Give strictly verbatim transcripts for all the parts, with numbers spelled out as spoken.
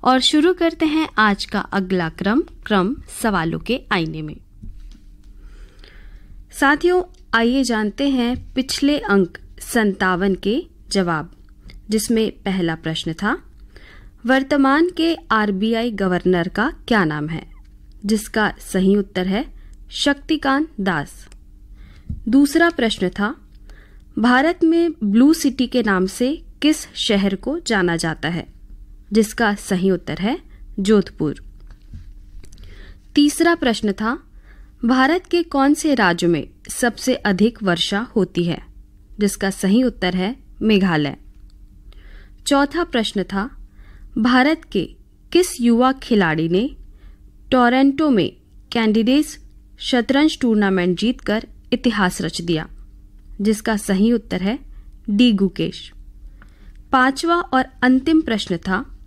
और शुरू करते हैं आज का अगला क्रम, क्रम सवालों के आईने में। साथियों, आइए जानते हैं पिछले अंक संतावन के जवाब, जिसमें पहला प्रश्न था, वर्तमान के आरबीआई गवर्नर का क्या नाम है? जिसका सही उत्तर है शक्तिकांत दास। दूसरा प्रश्न था, भारत में ब्लू सिटी के नाम से किस शहर को जाना जाता है? जिसका सही उत्तर है जोधपुर। तीसरा प्रश्न था, भारत के कौन से राज्य में सबसे अधिक वर्षा होती है? जिसका सही उत्तर है मेघालय। चौथा प्रश्न था, भारत के किस युवा खिलाड़ी ने टोरंटो में कैंडिडेट्स शतरंज टूर्नामेंट जीतकर इतिहास रच दिया? जिसका सही उत्तर है डी गुकेश। पांचवा और अंतिम प्रश्न था,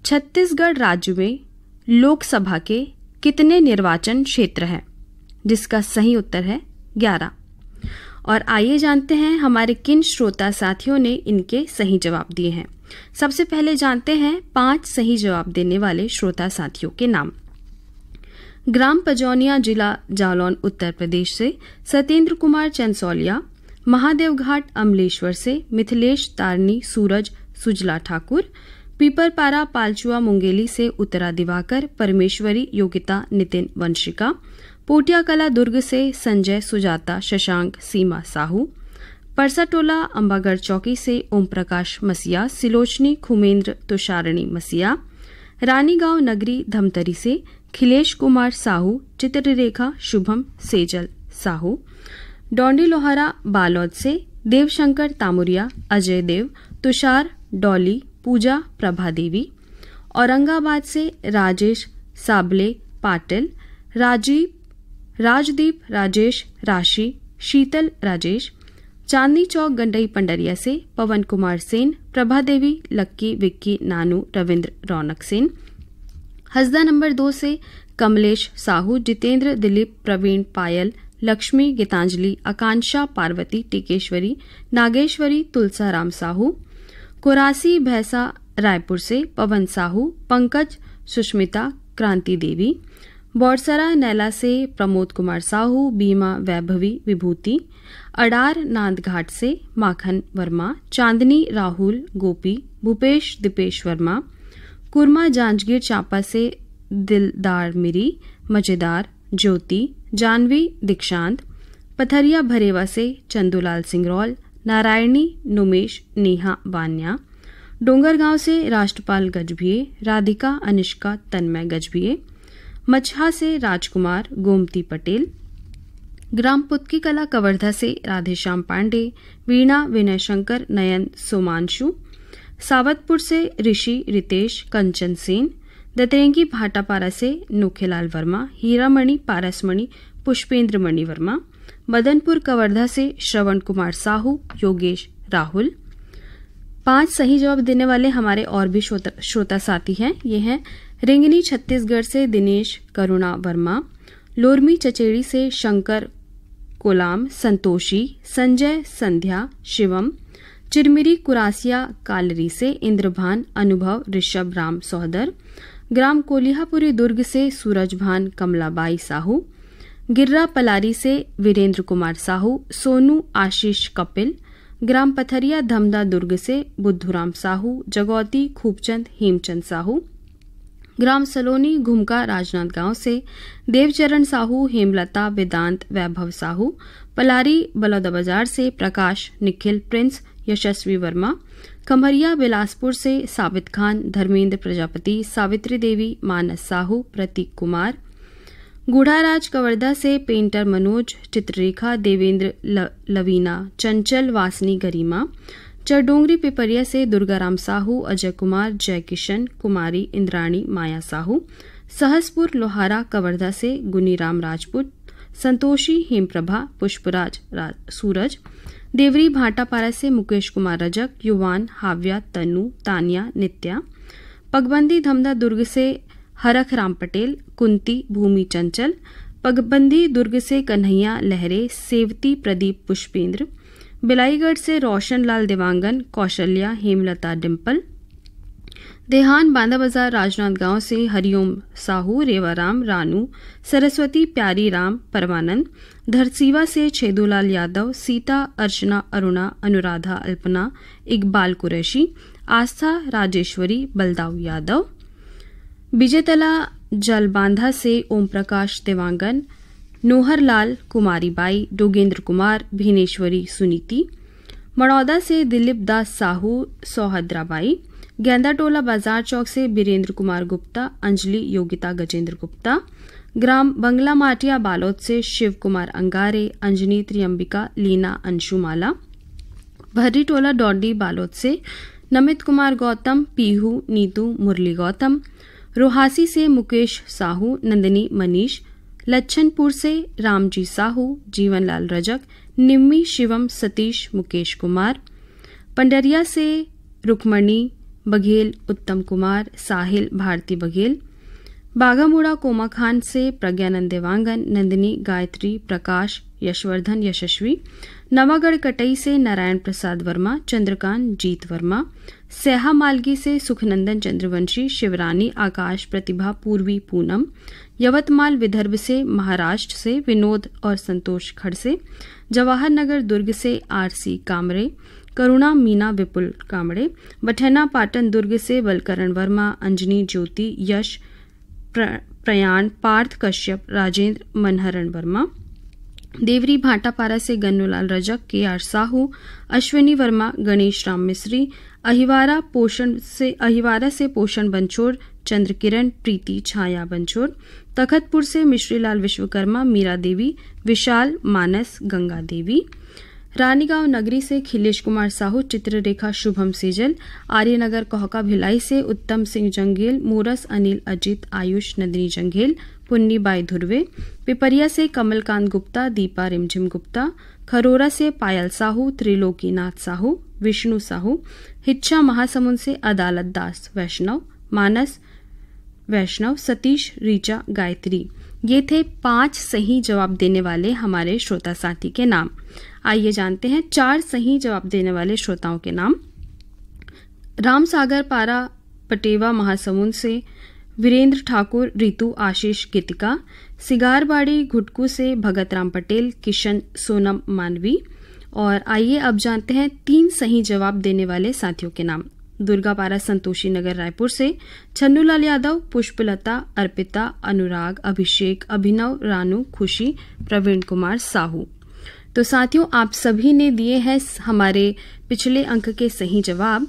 छत्तीसगढ़ राज्य में लोकसभा के कितने निर्वाचन क्षेत्र हैं? जिसका सही उत्तर है ग्यारह। और आइए जानते हैं हमारे किन श्रोता साथियों ने इनके सही जवाब दिए हैं। सबसे पहले जानते हैं पांच सही जवाब देने वाले श्रोता साथियों के नाम। ग्राम पजौनिया, जिला जालौन, उत्तर प्रदेश से सत्येंद्र कुमार चंसौलिया, महादेवघाट अमलेश्वर से मिथिलेश, तारनी, सूरज, सुजला ठाकुर, पीपरपारा पालचुआ मुंगेली से उत्तरा दिवाकर, परमेश्वरी, योगिता, नितिन, वंशिका, पोटियाकला दुर्ग से संजय, सुजाता, शशांक, सीमा साहू, परसाटोला अंबागढ़ चौकी से ओम प्रकाश मसिया, सिलोचनी, खुमेंद्र, तुषारणी मसिया, रानीगांव नगरी धमतरी से खिलेश कुमार साहू, चित्ररेखा, शुभम, सेजल साहू, डोंडी लोहारा बालोद से देवशंकर तामुरिया, अजय देव, तुषार, डॉली, पूजा, प्रभा देवी, औरंगाबाद से राजेश साबले पाटिल, राजीव, राजदीप, राजेश, राशि, शीतल, राजेश, चांदनी चौक गंडई पंडरिया से पवन कुमार सेन, प्रभा देवी, लक्की, विक्की, नानू, रविंद्र, रौनक सेन, हसदा नंबर दो से कमलेश साहू, जितेंद्र, दिलीप, प्रवीण, पायल, लक्ष्मी, गीतांजलि, आकांक्षा, पार्वती, टिकेश्वरी, नागेश्वरी, तुलसाराम साहू, कोरासी भैंसा रायपुर से पवन साहू, पंकज, सुष्मिता, क्रांति देवी, बौरसरा नैला से प्रमोद कुमार साहू, बीमा, वैभवी, विभूति, अडार नांदघाट से माखन वर्मा, चांदनी, राहुल, गोपी, भूपेश, दीपेश वर्मा, कुरमा जांजगीर चांपा से दिलदार मिरी, मजेदार, ज्योति, जानवी, दीक्षांत, पथरिया भरेवा से चंदूलाल सिंगरौल, नारायणी, नुमेश, नेहा, बान्या, डोंगरगांव से राष्ट्रपाल गजभिये, राधिका, अनिष्का, तन्मय गजभिये, मचहा से राजकुमार, गोमती पटेल, ग्राम पुतकी कला कवर्धा से राधेश्याम पांडे, वीणा, विनय शंकर, नयन, सोमांशु, सावतपुर से ऋषि, रितेश, कंचन सेन, दतरेंगी भाटापारा से नोखेलाल वर्मा, हीरामणि, पारसमणि, पुष्पेंद्र मणि वर्मा, मदनपुर कवर्धा से श्रवण कुमार साहू, योगेश, राहुल। पांच सही जवाब देने वाले हमारे और भी श्रोता, श्रोता साथी हैं। ये हैं रिंगनी छत्तीसगढ़ से दिनेश, करुणा वर्मा, लोरमी चचेड़ी से शंकर कोलाम, संतोषी, संजय, संध्या, शिवम, चिरमिरी कुरासिया कालरी से इंद्रभान, अनुभव, ऋषभ, राम, सोहदर, ग्राम कोलिहापुरी दुर्ग से सूरजभान, कमलाबाई साहू, गिर्रा पलारी से वीरेंद्र कुमार साहू, सोनू, आशीष, कपिल, ग्राम पथरिया धमदा दुर्ग से बुद्धूराम साहू, जगौती, खूबचंद, हेमचंद साहू, ग्राम सलोनी घुमका राजनांदगांव से देवचरण साहू, हेमलता, वेदांत, वैभव साहू, पलारी बलौदाबाजार से प्रकाश, निखिल, प्रिंस, यशस्वी वर्मा, खम्हरिया बिलासपुर से साबित खान, धर्मेंद्र प्रजापति, सावित्री देवी, मानस साहू, प्रतीक कुमार, गूढ़ाराज कवर्धा से पेंटर मनोज, चित्ररेखा, देवेंद्र, ल-, लवीना, चंचल, वासनी, गरिमा, चरडोंगरी पिपरिया से दुर्गाराम साहू, अजय कुमार, जय किशन, कुमारी, इंद्राणी, माया साहू, सहसपुर लोहारा कवर्धा से गुनीराम राजपूत, संतोषी, हेमप्रभा, पुष्पराज, रा-, सूरज, देवरी भाटापारा से मुकेश कुमार रजक, युवान, हाव्या, तनु, तानिया, नित्या, पगबंदी धमदा दुर्ग से हरख राम पटेल, कुंती, भूमि चंचल, पगबंदी दुर्ग से कन्हैया लहरे, सेवती, प्रदीप, पुष्पेंद्र, बिलाईगढ़ से रोशन लाल देवांगन, कौशल्या, हेमलता, डिम्पल, देहान बांधा बाजार राजनांदगांव से हरिओम साहू, रेवाराम, रानू, सरस्वती, प्यारी राम, परमानंद, धरसीवा से छेदूलाल यादव, सीता, अर्चना, अरुणा, अनुराधा, अल्पना, इकबाल कुरैशी, आस्था, राजेश्वरी, बलदाऊ यादव, विजयतला जलबांधा से ओम प्रकाश देवांगन, नोहरलाल, कुमारी बाई, डोगेंद्र कुमार, भिनेश्वरी, सुनीति, मड़ौदा से दिलीप दास साहू, सौहद्रा बाई, गेंदाटोला बाजार चौक से बीरेंद्र कुमार गुप्ता, अंजलि, योगिता, गजेंद्र गुप्ता, ग्राम बंगला माटिया बालोद से शिव कुमार अंगारे, अंजनी, त्रियंबिका, लीना, अंशुमाला, भर्रीटोला डौंडी बालोद से नमित कुमार गौतम, पीहू, नीतू, मुरली गौतम, रोहासी से मुकेश साहू, नंदिनी, मनीष, लच्छनपुर से रामजी साहू, जीवनलाल रजक, निम्मी, शिवम, सतीश, मुकेश कुमार, पंडरिया से रुक्मणी बघेल, उत्तम कुमार, साहिल, भारती बघेल, बाघामुड़ा कोमाखान से प्रज्ञानंद देवांगन, नंदिनी, गायत्री, प्रकाश, यशवर्धन, यशस्वी, नवागढ़ कटई से नारायण प्रसाद वर्मा, चंद्रकांत, जीत वर्मा, सैहा मालगी से सुखनंदन चंद्रवंशी, शिवरानी, आकाश, प्रतिभा, पूर्वी, पूनम, यवतमाल विदर्भ से, महाराष्ट्र से विनोद और संतोष खड़से, जवाहर नगर दुर्ग से आरसी कामरे, करुणा, मीना, विपुल कामड़े, बठेना पाटन दुर्ग से बलकरण वर्मा, अंजनी, ज्योति, यश, प्र-, प्रयाण, पार्थ कश्यप, राजेंद्र, मनहरण वर्मा, देवरी भाटापारा से गन्नूलाल रजक, केआर साहू, अश्विनी वर्मा, गणेश राम मिश्री, अहिवारा पोषण से, अहिवारा से पोषण बंछोड़, चंद्र किरण, प्रीति, छाया बंछोड़, तखतपुर से मिश्रीलाल विश्वकर्मा, मीरा देवी, विशाल, मानस, गंगा देवी, रानीगांव नगरी से खिलेश कुमार साहू, चित्ररेखा, शुभम सेजल, आर्यनगर कोहका भिलाई से उत्तम सिंह जंघेल, मोरस, अनिल, अजित, आयुष, नंदिनी जंघेल, पुन्नी बाई धुर्वे, पिपरिया से कमलकांत गुप्ता, दीपा रिमझिम गुप्ता, खरोरा से पायल साहू, त्रिलोकीनाथ साहू, विष्णु साहू, हिच्छा महासमुंद से अदालत दास वैष्णव, मानस वैष्णव, सतीश, ऋचा, गायत्री। ये थे पांच सही जवाब देने वाले हमारे श्रोता साथी के नाम। आइए जानते हैं चार सही जवाब देने वाले श्रोताओं के नाम। रामसागर पारा पटेवा महासमुंद से वीरेंद्र ठाकुर, रितु, आशीष, गीतिका, सिगारबाड़ी घुटकू से भगत राम पटेल, किशन, सोनम, मानवी। और आइए अब जानते हैं तीन सही जवाब देने वाले साथियों के नाम। दुर्गापारा संतोषी नगर रायपुर से छन्नूलाल यादव, पुष्पलता, अर्पिता, अनुराग, अभिषेक, अभिनव, रानू, खुशी, प्रवीण कुमार साहू। तो साथियों, आप सभी ने दिए हैं स-, हमारे पिछले अंक के सही जवाब।